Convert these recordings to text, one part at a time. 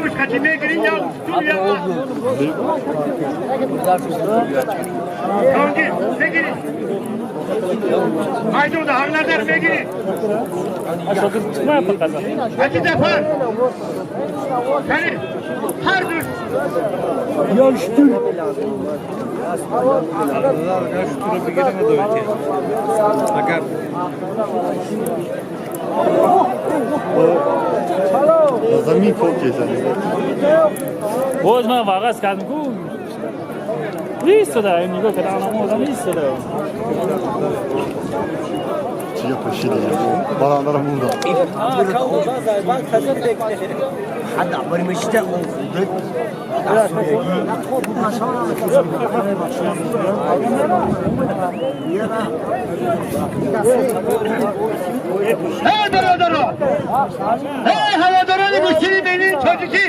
Душ мегирин я уштур я Hangi? Мегири. Майдонда ҳар мегири. Ҳаҷи Зафар. Яъне ҳар душ. Я уштур. Агар замин кор кезани. Боз ман вағаз кардам ку. Истода, нигоҳ кардам, ана одам истода. Чия пошиди. Барандарам буда. Эй бародаро! Эй ҳаводорони гӯштини миллии тоҷикӣ!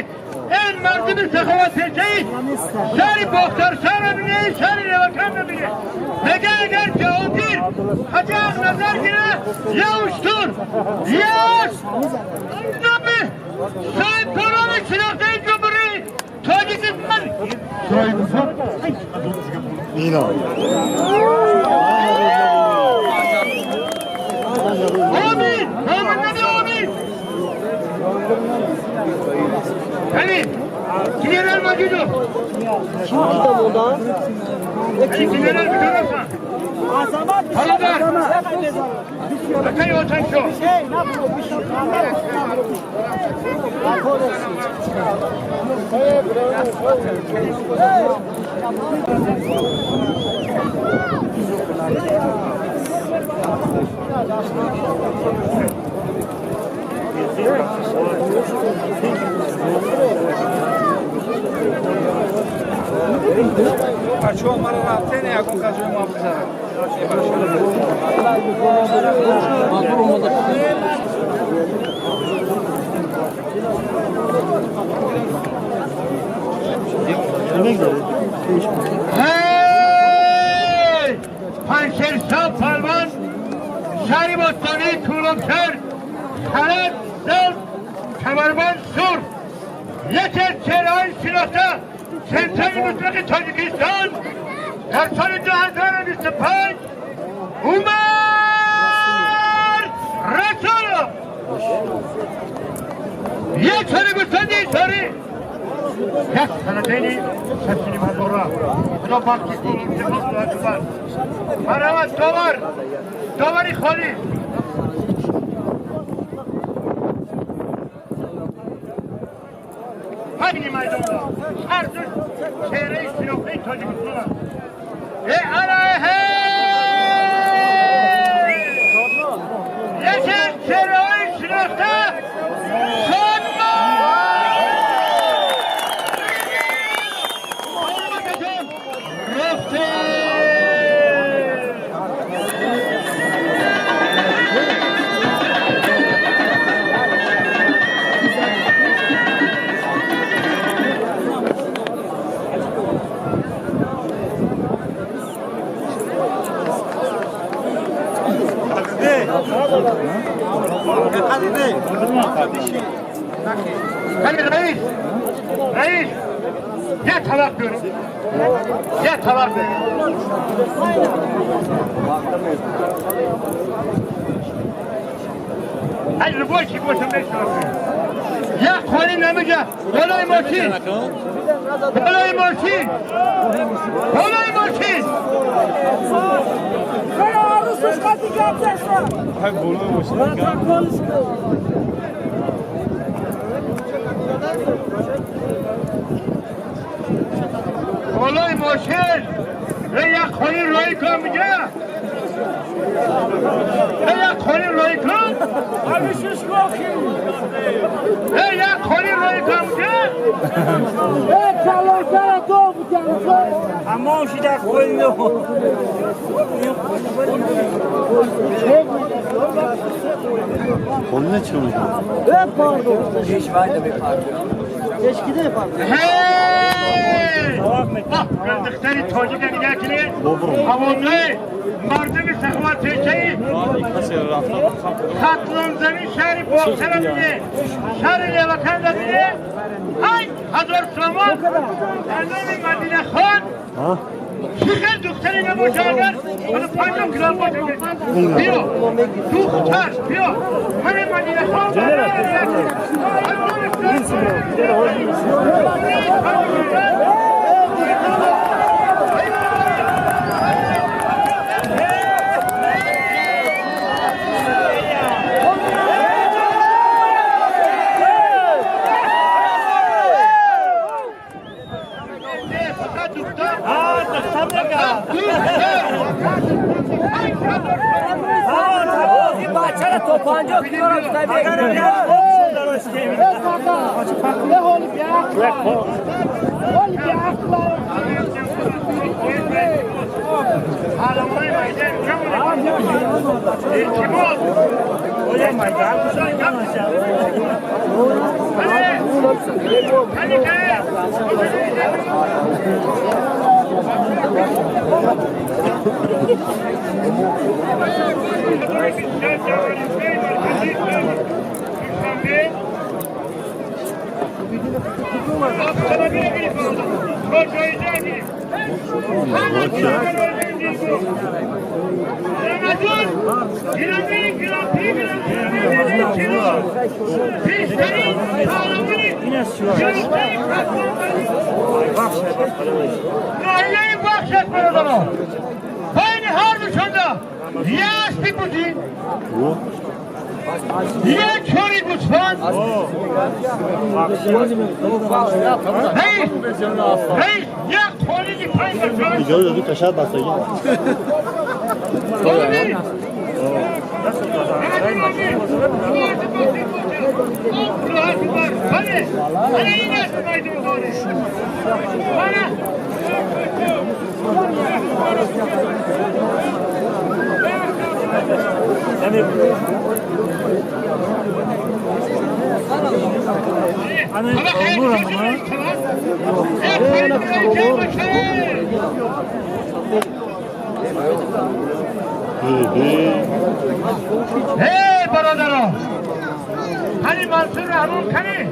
Эй мардуми саховатпешаи шаҳри Бохтаршаҳра бинед, шаҳри Леваканра бинед. Мега агар ҷавонгир ҳаҷи Ҳақназар гира, я уштур, я асп, номи соҳибкорони шинохтаи Ҷумҳурии Тоҷикистон. Ина. Омин! Омин наби омин! Яъне генерал Маҷидов. Яъне генерал Битонасан. Ҳалодар. Акай Отаншо. Бачаҳо мара рафтен ягон қазои мо бизанад. Ҳей! Панҷшершав палван шаҳри бостонии Кӯлобшаҳр халат зал камарбанд сурх яке аз чеҳраҳои шинохта чемпиони мутлақи Тоҷикистон дар соли 2025 Умар Расулов. Як соли гӯсфанди исорӣ як санатайни шашним ҳазора. Худо бахти Кӯлобшаҳр. Марҳамат довар, довари холӣ. Ҳамини майдонда ҳар ду чеҳраи шинохтаи Тоҷикистон аст. Э ана ҳей! Яке аз чеҳраҳои шинохта Шодмон! Рафтем! Hani reis, reis, ya talak diyorum, ya talak diyorum. Hadi boş boşum beş Ya خالی نمیگه بالای ماشین بالای ماشین بالای ماشین بالای ماشین یک خالی رای کن میگه یک خالی رای کن یک خالی رای کن میگه Onun ne çıkmış? Hey! Духтари тоҷика нигоҳ кунед, ҳаводаи мардуми саховатпешаи Хатлонзамин шаҳри Бохтара бинед, шаҳри Леваканда бинед, ҳар هزار تومان در مدینه خان چه دختری نباشه اگر حالا 5 کیلو باشه بیا دختر بیا من مدینه خان تو 50 کیلو رو اجازه دادی کشاد بستگی ای برادران هنی منصور رحمان کنی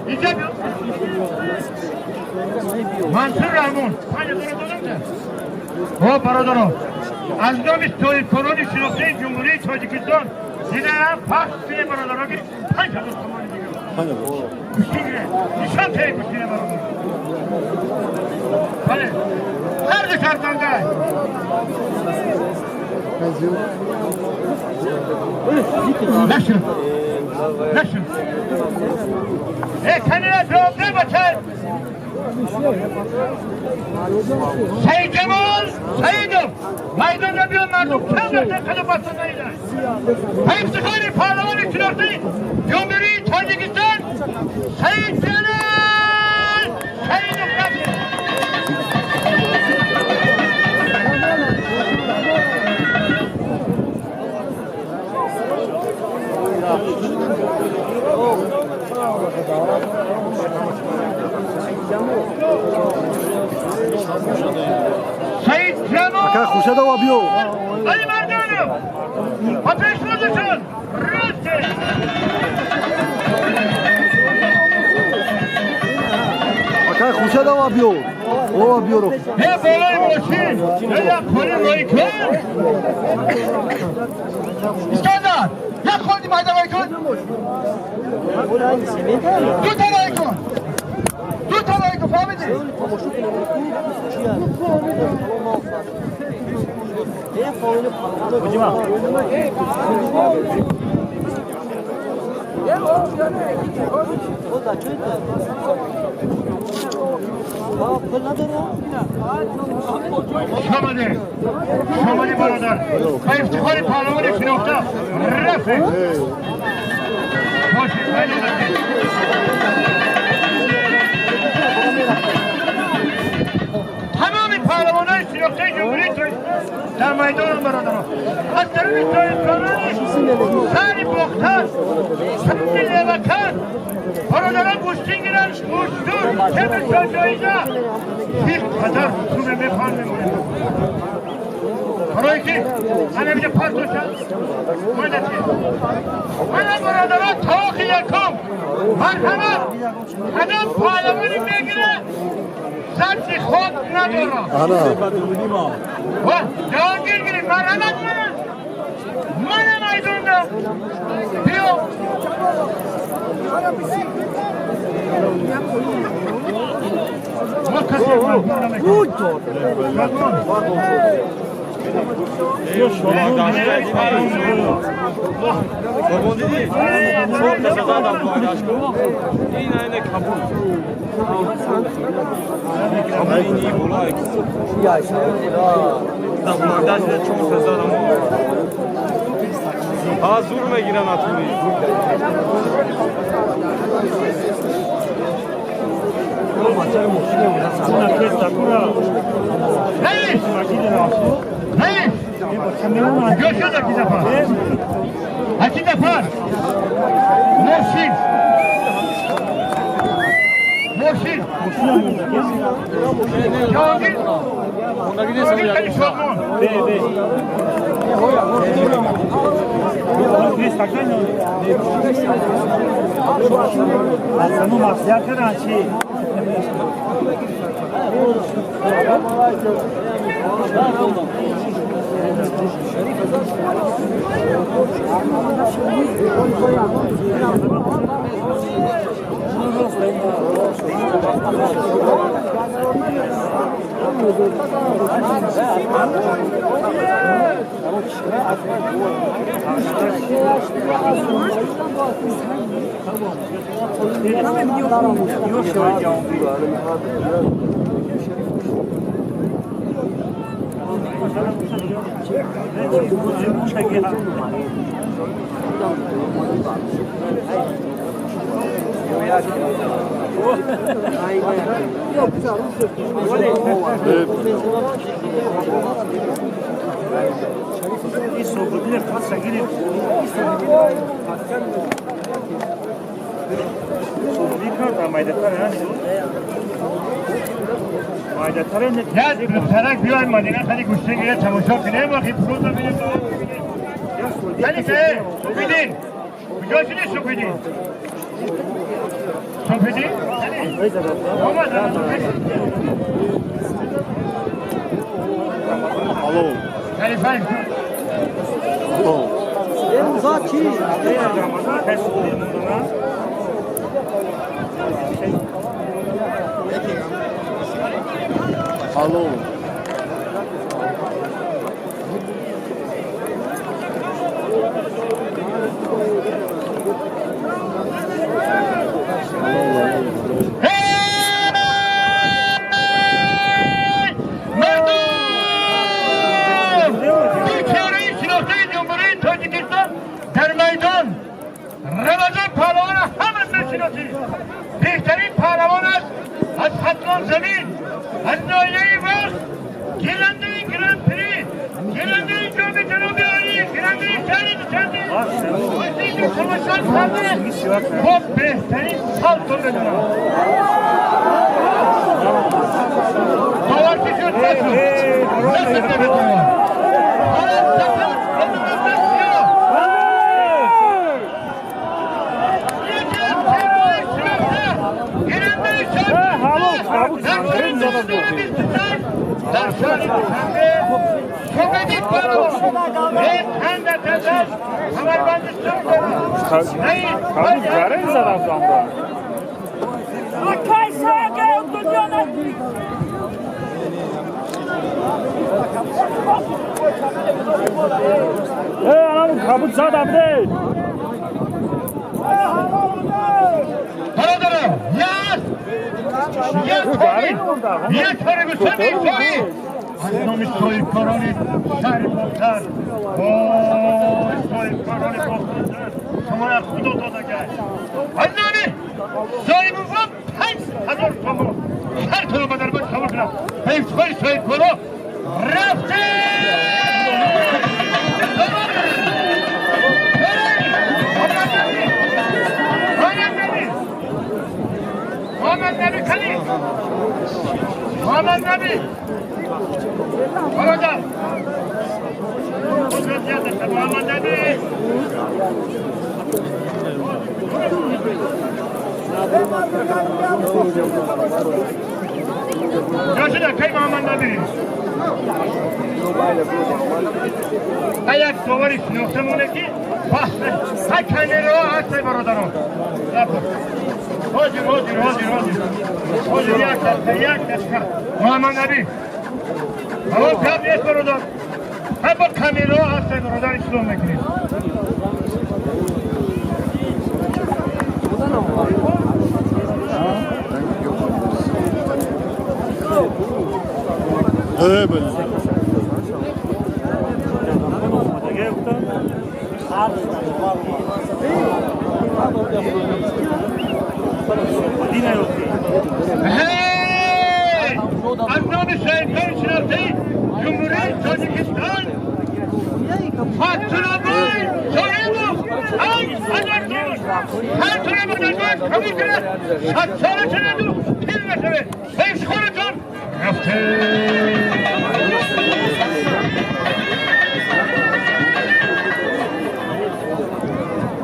اینجا منصور رحمان او برادران از نام تولیدکنان شناخته جمهوری تاجیکستان دیده هم پخش کنه برادران که 5000 تومان دیگه گوشتی گیره نشان تایی گوشتی برادران بله هر دو شرطنده نشد نشد ای کنی جواب نباشه سید جمال سیدم میدان بیان مردم کم داشتن کدو بستن نیدن افتخار پهلوان شناخته جمهوری تاجیکستان سید جلال سیدم رفت. سید جمال خوشد و بیو علی مردانم با پیشوازشان راسته اکا خوشد و بیو او بیو رو ای بالای ماشین ای خونه رایکن استاندار یک خوردی مایده رایکن دو تا رایکن دو تا رایکن فهمیدی؟ شمالی شمالی برادر با افتخار پهلوان شناخته رفت تمام پهلوانان شناخته جمهوری در میدان برادران از طرف تاجیکستان سر باختن سر لوکن برادران گوشتین گیرن گوشتون چه به جایزه یک قدر تو میخوان میمونه برای که من اینجا پاس داشتم من برادران تاخ یکم مرحمت قدم پهلوانی сатҳи хок надорад. Ҷаҳонгир гирифт, марҳамат мана. Мана майдонда. Биё. Мо касе маҷбур намекунем. زور میگیرن اتونی. Görüşürüz iki defa. İki defa. Murşid. Murşid. Cahangir. Cahangir seni sormam. نه ترک بیایم مدینه خیلی گوشته گیره تماشا کنیم وقتی پروز رو بینیم یعنی که سپیدین کجا شدی سپیدین سپیدین Alo. Alo. Alo. در میدان رمضان پهلوان همه میشناسید. بهترین پهلوان است از ختلان زمین، از ناحیه وقت، گیرنده گرند پری، گیرنده جام جنوب عالی، گیرنده شهر دوشنبه، وقتی تماشا کرده با بهترین سالتو بدونم. باور که شد نشد نشد نمیدونم. از نام صاحبکاران شهر باختر، وای صاحبکاران باختر شما را خدا داده گشت. از نام صاحبکاران 5000 تومان هر کدام به دربار شما کنم. به افتخار صاحبکارا رفته. محمد نبی کلی، محمد نبی برادر قدرت محمد نبی. جاشو کی محمد نبی یک داوری شناخته مونه که های کامرا هست برادران. حاضر حاضر حاضر حاضر حاضر. یک دقیقه یک دقیقه محمد نبی هوا کم نیست برادر. های با کامرا هست برادر اسلام میکنیم. Hey! از نام شهیدان شناخته جمهوری تاجیکستان فاطمه سایمو 5000 تومان هر تومان بدن قبول کنه 100 ساله شده پیر نشوه افتخارتون رفته.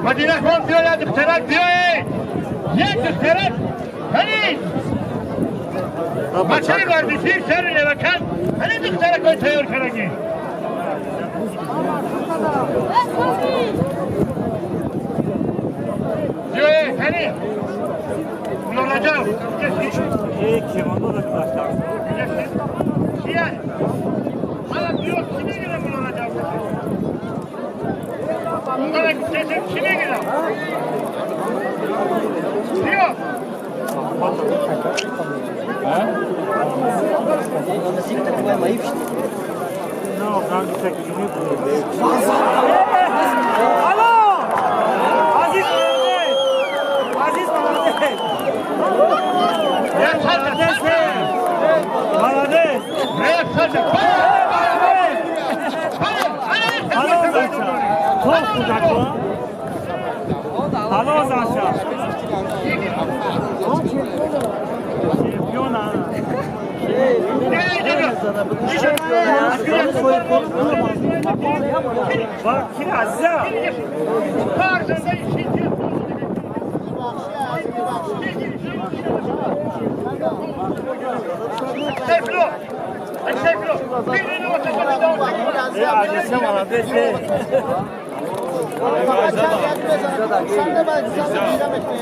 مدینه خان بیاید دخترک بیاید یک دخترک هنی بچه ورزشی سر نوکن هنی دخترک های تیار کرگی. بیاید هنی ملا رجب کیه؟ حالا بیاد کی میگیره ملا رجب؟ حالا کسی کی میگیره؟ بیا الو عزیز عزیز ملادس الو زاشا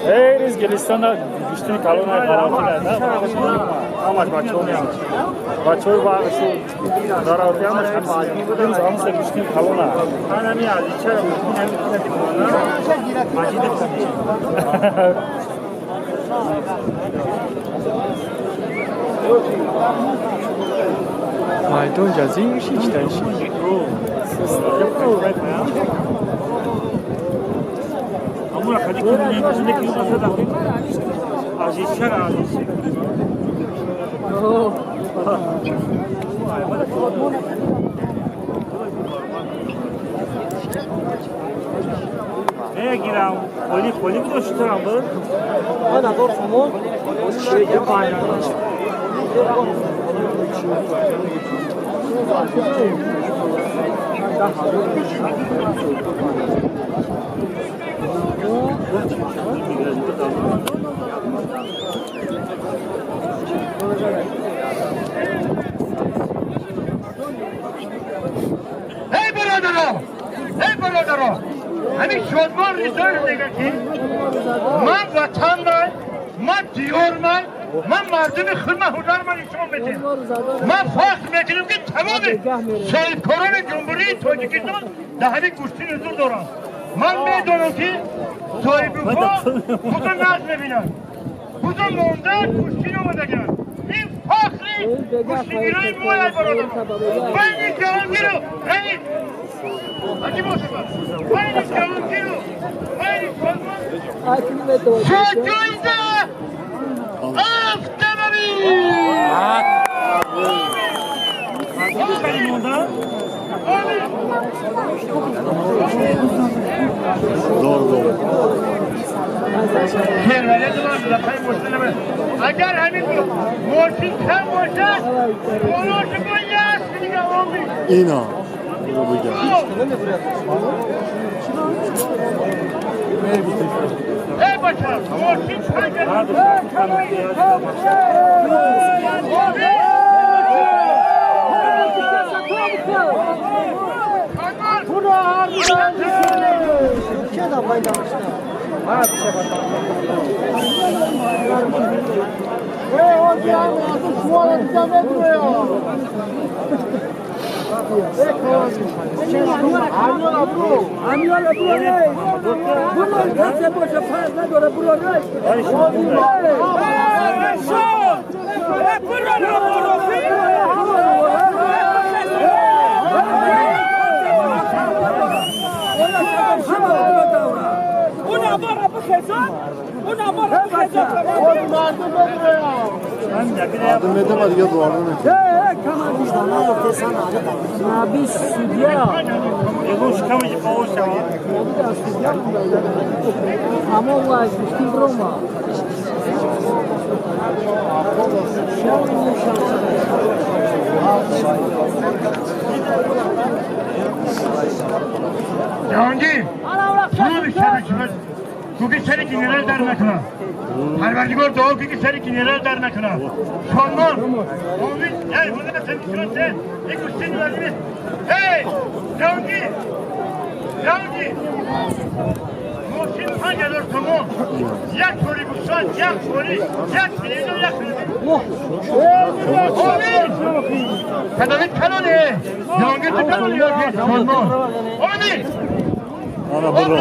Эй, Гелистона гуштини калона ғаравти ҳамаш бачаҳо бачаҳои вағшу ғаравти ҳамаш ҳамса гуштини калона. Майдон ҷазин миши читанши. میگیرم خالی خالی گذاشتم بود. 1000 سومون. ای برادرها، ای برادرها، همین شادمان ریزای میگه که من وطن من، من دیار من، من مردم خود من هنر من نشان میدم. من فخر میکنم که تمام صاحبکاران جمهوری تاجیکستان در همین گوشتی حضور دارند. من میدانم که صاحبکار بزرگ نظم میبینند، بزرگ مانده گوشتی آمدگند. این فخری گوشتیگیرای ما ای برادران. بین جهانگیر و رئیس عجیب باشه بین جهانگیر و بین شادمان شجایزه افتمامی. اگر همین ماشین کم باشد بالاش باید دیگه آمی اینا رو بگم. ای باشد ماشین کم. جهانگیر تو که سری گنرال در نکنه پروردگار دعا کن که سری گنرال در نکنه شانمان امید ای بوده سن یک سن وزیر ای جهانگیر جهانگیر محسن 5000 تومان یک فوری گوسفند یک فوری یک تلویزیون یک امید تداوی کلانه جهانگیر تو کلانه یا شانمان امید انا برو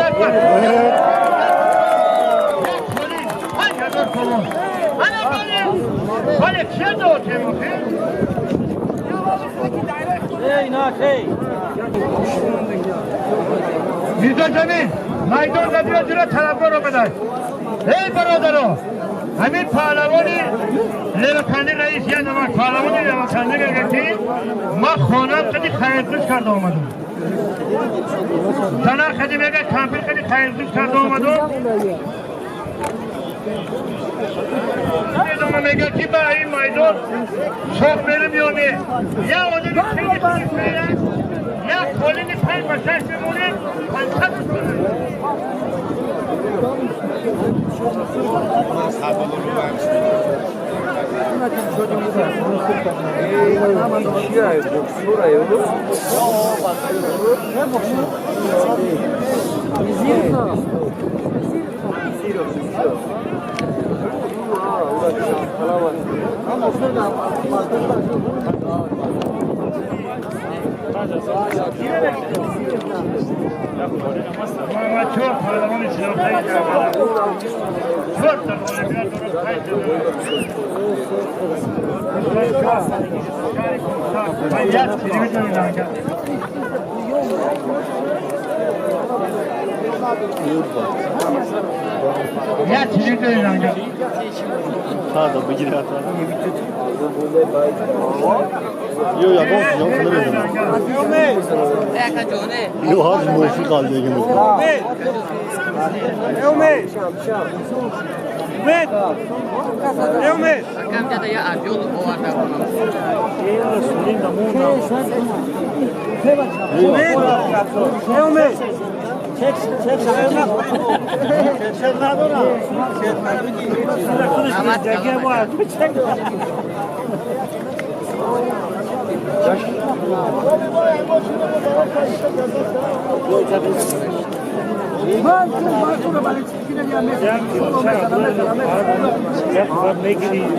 میرزا جمیل میدان زدی جلو طلبکار رو بدن ای برادرها همین پهلوانی لبخندی رئیس یه نمک پهلوانی لبخندی گرفتی ما خانم خیلی خیرخوش کرده آمدم زنر خیلی میگه کمپیر خیلی خیرخوش کرده آمدم ادامه میگه که به این میدان صبح بریم یا نه یه آدم خیلی خوش میرن یه قالین 5 به 6 میمونیم 500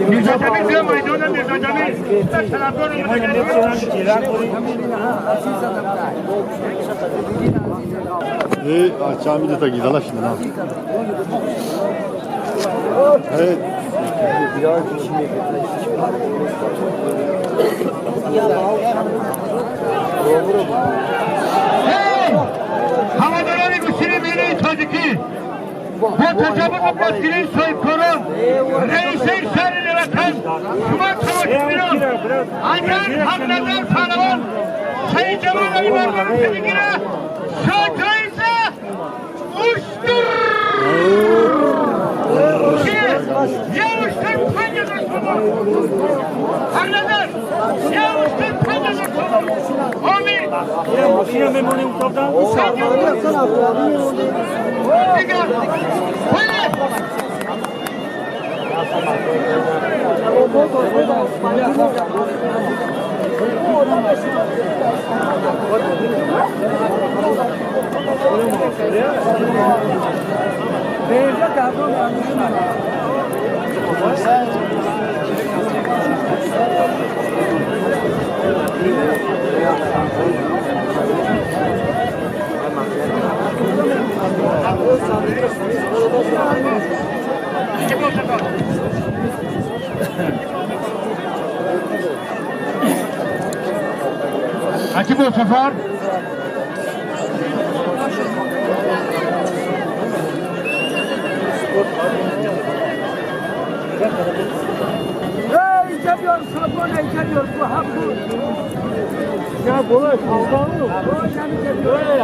میرزا جمیل بیا میدان میرزا جمیل طلبکار هواداران گوشی ملی تاجیکی با تشابه بازگیری صاحبکاران رئیس شهر لوطن شما تماشاگران اگر حق نظر پهلوان سید جمال علی مردم میگیره شاکایزه اشتر یه اشتر 5000 تومان حق نظر یه اشتر 5000 تومان آمین Akif Sefer.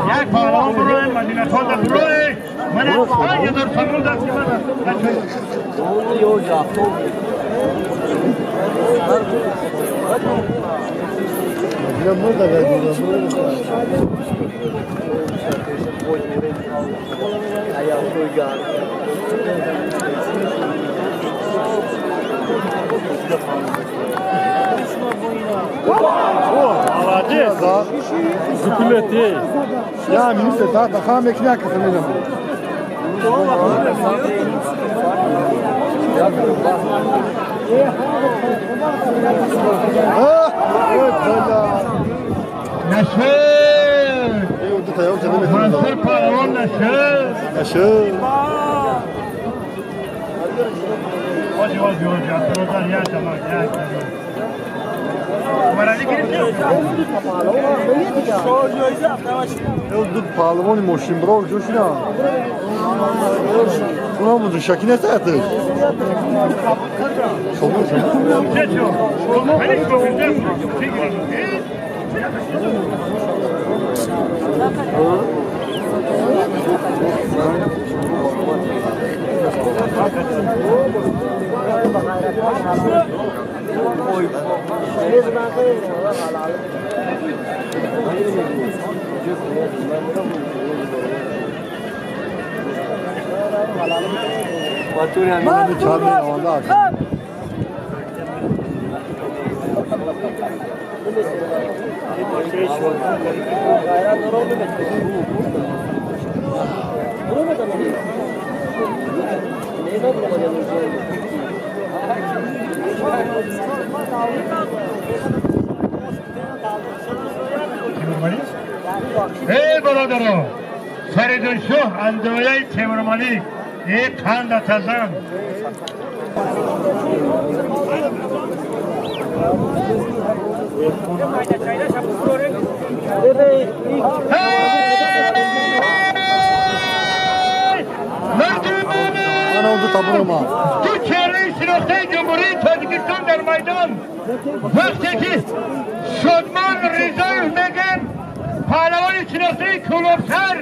یک پهلوان بروی مدینه تون بروی من 5000 تومان دست من. Молодец! Зукулети! Я министр, да, да, хам екня касамина. نشد! منصور پهلوان نشد! نشد! واجی واجی واجی اطرازان یا جماعت یا جماعت Ду паҳлавони мошинбирор ҷо шуда. Унам шаки нест аятиш. Ey برادران فریدون شاه اندویه تیمورمالک ای قند تزن دو چهره شناخته جمهوری تاجیکستان در میدان وقتی که شادمان رضایف میگن پهلوان شناخته کلوبسر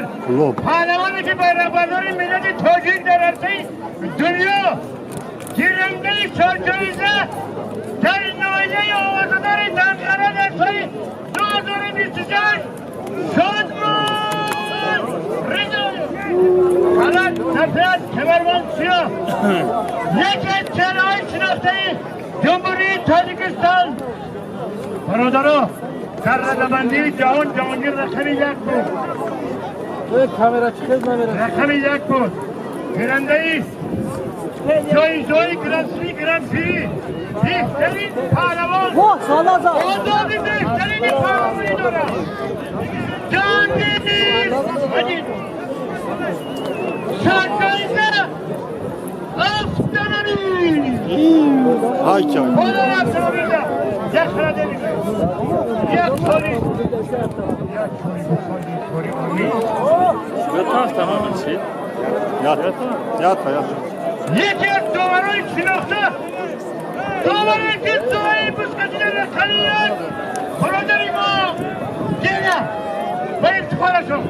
پهلوانی که بیرقبردار ملت تاجیک در عرصه دنیا گیرنده سرجایزه در ناحیه آوازدار دنقره در سال 2026 شادمان رضایف فلک سفید کمربند سیاه یکی از چهره‌های شناخته جمهوری تاجیکستان. برادرها در رده‌بندی جهان جهانگیر رقم یک بود. رقم یک بود. گیرنده جایزه‌های گرند پری بهترین پهلوان آزاد بهترین پهلوانی دارد جهانگیر مجید سرجایزه افتنانی خدا رفت یک خرده میشه یک سالی تمام چی؟ یاد یکی از داورای شناخته داورایی که دعای بسکتی در رقمیت برادر ما گیره و افتخارشون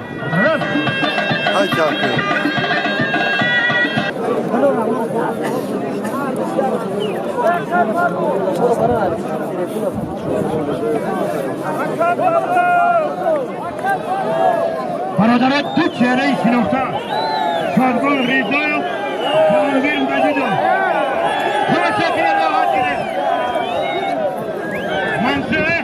برادران دو چهره شناخته شادمان رضایف جهانگیر مجیدов تماشا کنید راحت کنید منصوره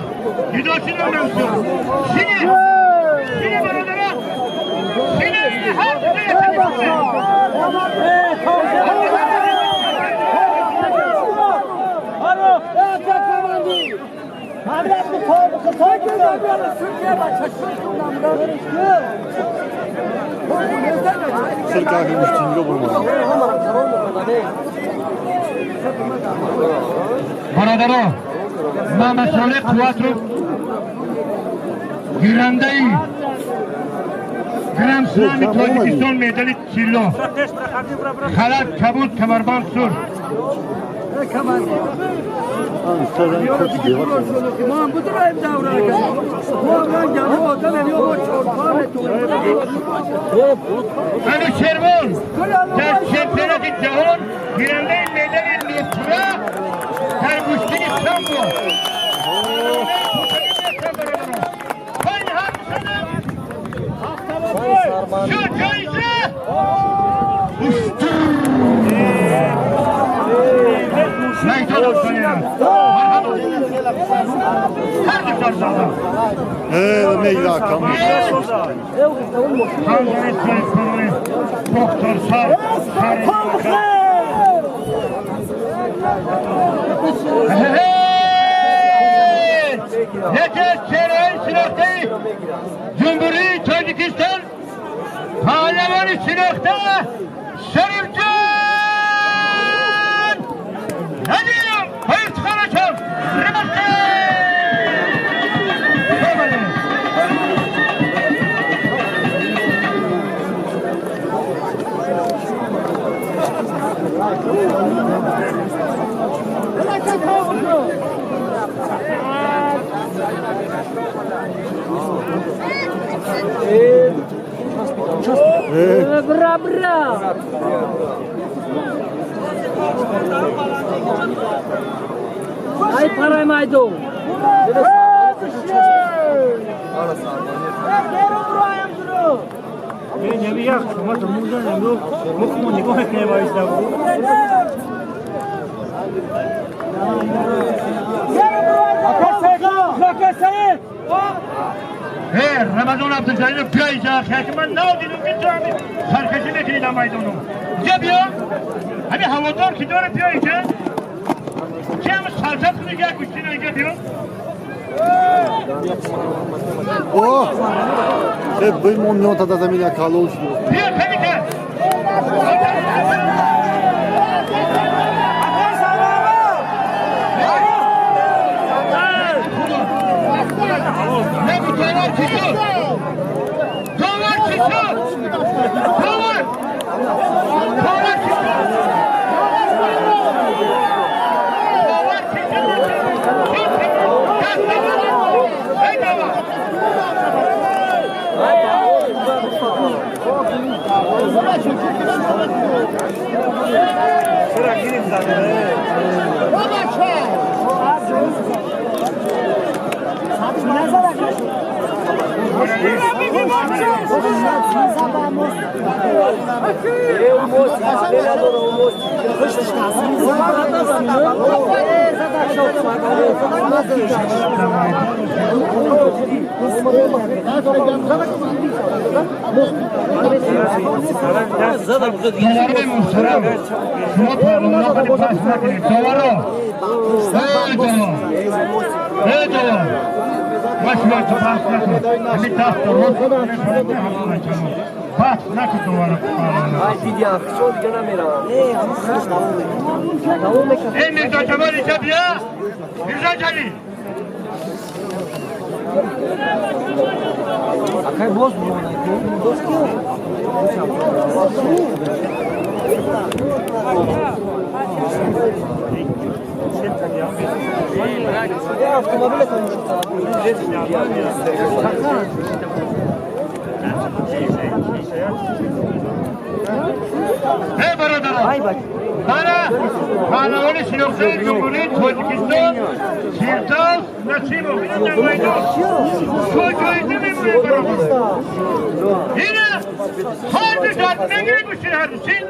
Бародаро, Мамасолеҳ Қувватро гирандаи Гранд-слами Тоҷикистон медали тилло, халат кабуд, камарбанд сурх. Анушервон дар чемпионати ҷаҳон гирандаи медали нуқра дар гӯштини самбо. یکی از چهره‌های شناخته جمهوری تاجیکستان، پهلوان شناخته شریفجان ندیم با افتخارشان. Бра, бра! Ай, парай майду! Ramazon Abdüljalilov биё ки ман надидам ки ту ҳами саркашӣ мекунӣ дар майдону. Ҷа биё, ҳами ҳаводор ки дора биё иҷа, ки ҳами салсат кунӣ як гӯштино иҷа биё. О! Б мон миён тада замина калон шуд. Биё камика. Ne bu tovar çiçek? Tovar çiçek! Tovar! Tovar çiçek! Tovar çiçek! Ey tovar! Sıra girin zaten. دوباره محترم شما پهلوان‌ها خیلی پس نکنید. دوباره ای دوباره ما شما تو پس نکن. همین دست رو پس نکن دوباره. ای میرزا جمال اینجا بیا. میرزا جلی ای برادران، мана паҳлавони шинохтаи ҷумҳурии Тоҷикистон Фирдавс Насимов ина дар майдон шуҷоиза мебуред бародар. Ина ҳар ду шарт мегиред гӯштини ҳар ду син.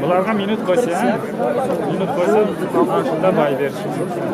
Bularga minut qo'ysa, minut qo'ysa, shunda bay berish mumkin.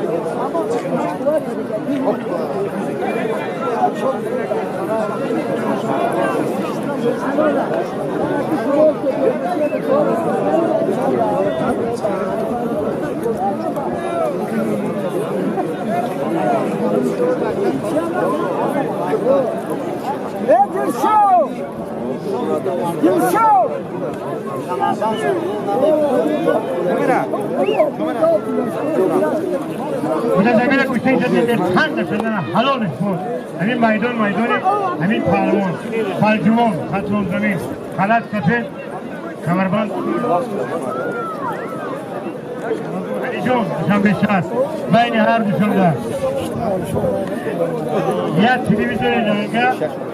همین میدان میدان همین پهلوان پلجوان خطلان زمین خلط سفید کمربند علی جان دوشنبه شهر بین هر دوشنبه یا تلویزیون رنگه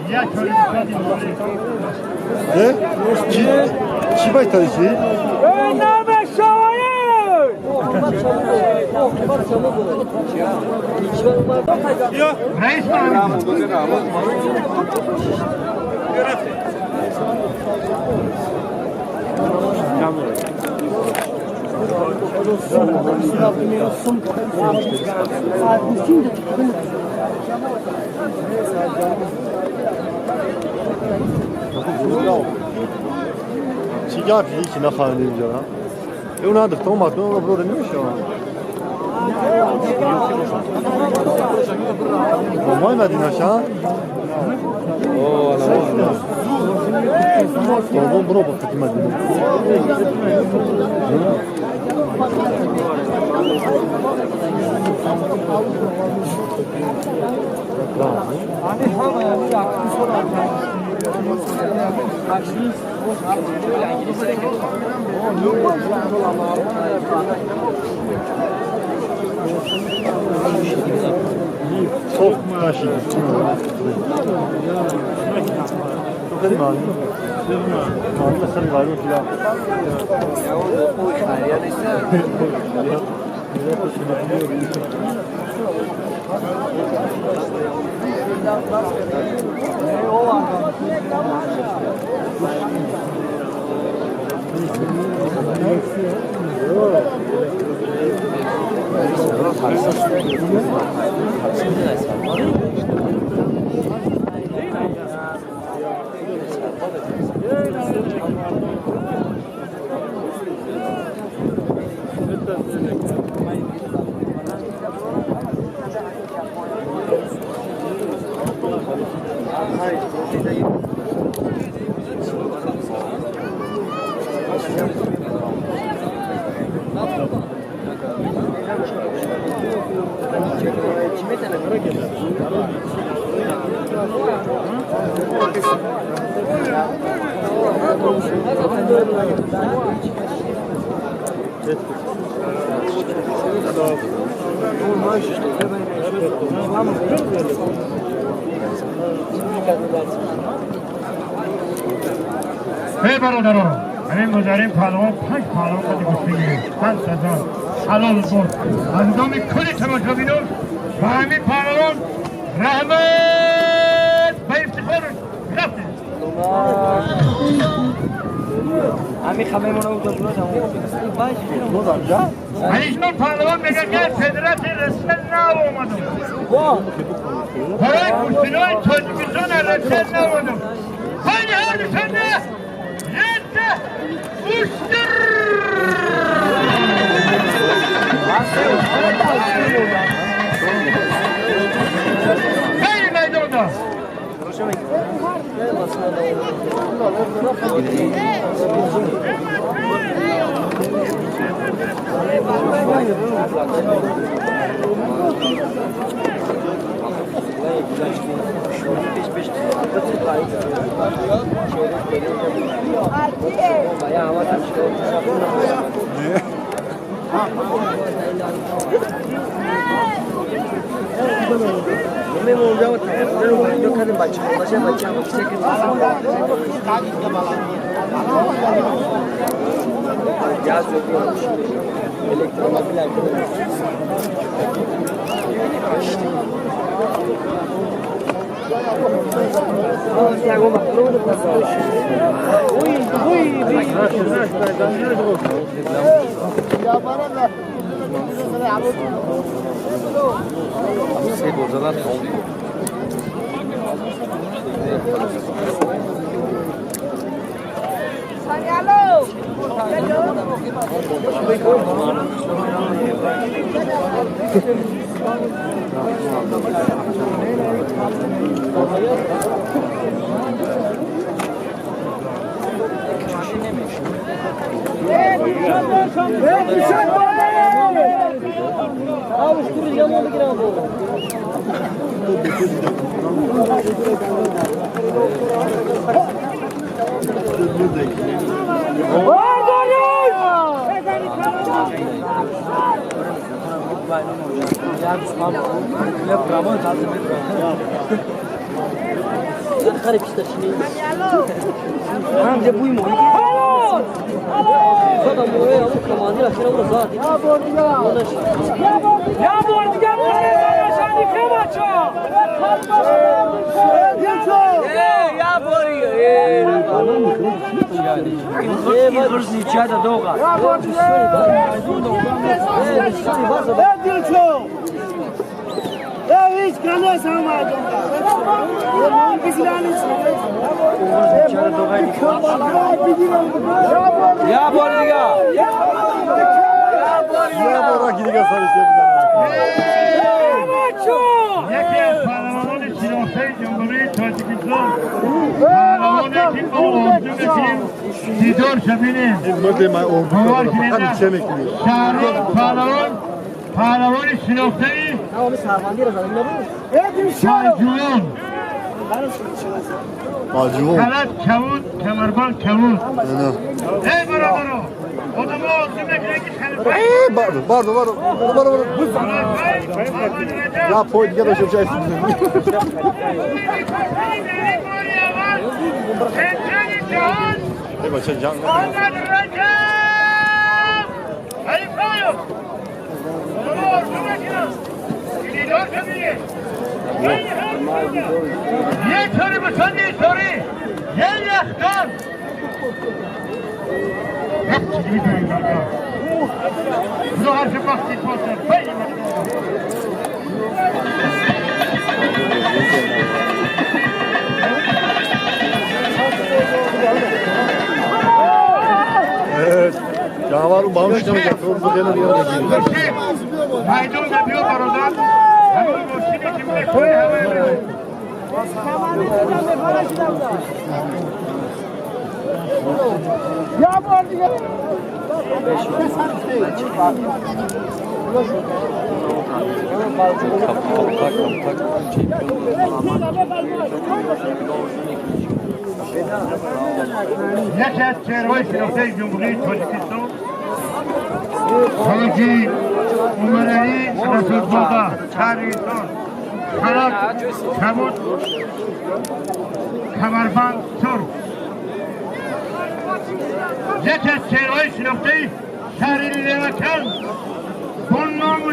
یا چی چی باید تاریخی؟ رئیس چی گپی که نخواهیم اینجا اون نداشت تو مردم رو برو نمیشه مامای مدینه شان بابا برو بخت مدینه Çok naşid. Çok iyi mani. Mani mesela var mı filan? Эй бародарон, ҳамин гузарин паҳлавон панҷ паҳлавон қади гӯштӣ гирифт. 5000 ҳалол буд. Аз номи кулли тамошобинон ба ҳамин паҳлавон раҳмат ба ифтихораш рафтем. Алишон паҳлавон мегӯяд ки федератсияи Россия нав омадам. Барои гӯштинои Тоҷикистон аз Россия нав омадам. Хайли ҳар душанбе Yette! Uçtur! Haydi meydanda! Яке аз паҳлавонони шинохтаи Ҷумҳурии Тоҷикистон, паҳлавоне ки мо орзу мекунем дидорша бинем. Бовар кунед, Шаҳром паҳлавон, паҳлавони шинохтаи Панҷуён. Халат кабуд, камарбанд кабуд. Эй бародаро, одамо орзу мекунем ки Bardo, bardo, bardo, bardo. Я пой دیگه داشتم چه ای بچه جان. یه طوری بسان یه طوری یه یخدان خدا هرچه بختی باشه. Evet. Canavar bağmış çıkamayacak. Maydon da diyor barodan. Hemen moşini kimde koy hemen. Ya bu arada. یکی از چهره‌های شناخته جمهوری تاجیکستان حاجی عمرعلی رسولزاده شهرستان خلق کبود کمربند سرخ. یکی از چهره‌های شناخته شهر لیوکند با نام و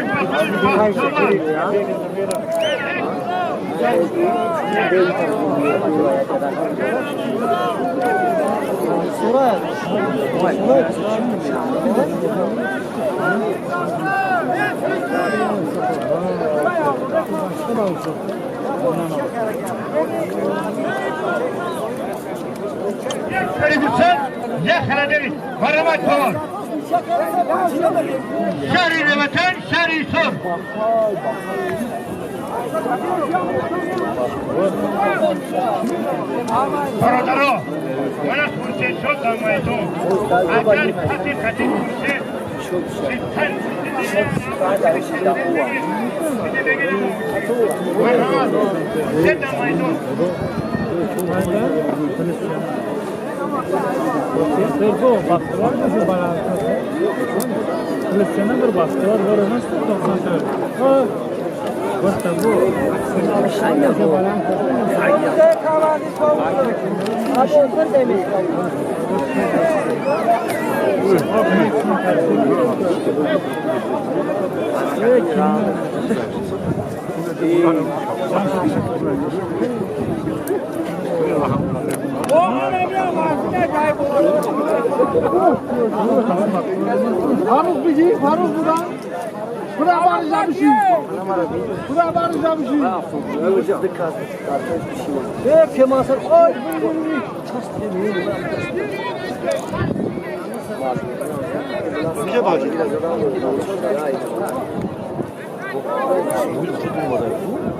بختاور. شهر وطن شهر سرخ. برادرها من از خورشید شد در میدان اگر کسی خطی خورشید Faruk bici, Faruk buradan. Buraya bağıracağım şey. Buraya bağıracağım şey. Bir şey.